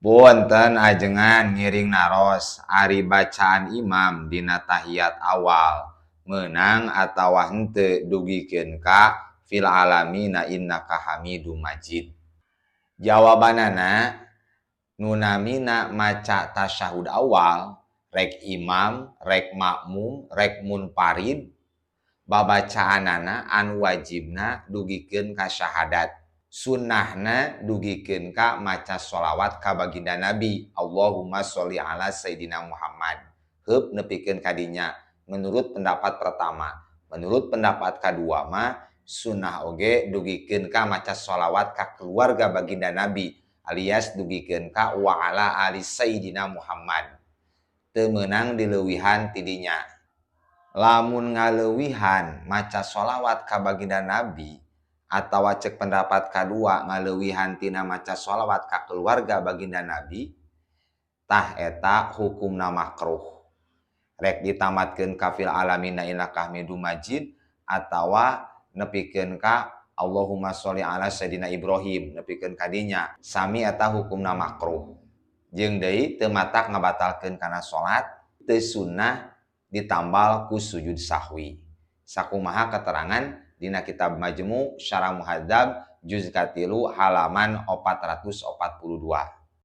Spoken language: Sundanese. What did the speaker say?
Punten, ajengan ngiring naros, ari bacaan imam dina tahiyat awal meunang atawa henteu dugikeun ka fil alamina innaka hamidum majid? Jawabanana, nu namina maca tasyahud awal, rek imam, rek makmum, rek munfarid, babacaanana anu wajibna dugikeun ka syahadat, sunnahna dugikeun ka maca sholawat ka baginda Nabi, Allahumma sholli ala Sayyidina Muhammad, heup nepikeun ka dinya menurut pendapat pertama. Menurut pendapat kadua mah sunnah oge dugikeun ka maca sholawat ka keluarga baginda Nabi, alias dugikeun ka wa ala ali Sayyidina Muhammad, teu meunang dileuwihan tidinya. Lamun ngaleuwihan maca sholawat ka baginda Nabi atawa cek pendapat kadua ngaleuwihan tina maca sholawat ka keluarga baginda Nabi, tah eta hukumna makruh, rek ditamatkeun ka fil alamina innaka hamidum majid atawa nepikeun ka Allahumma sholli ala Sayyidina Ibrahim, nepikeun ka dinya, sami eta hukumna makruh. Jeung deui teu matak ngabatalkeun kana salat, teu sunnah ditambal ku sujud sahwi, sakumaha keterangan dina kitab Majmu Syarah Muhadzab juz 3 halaman 442.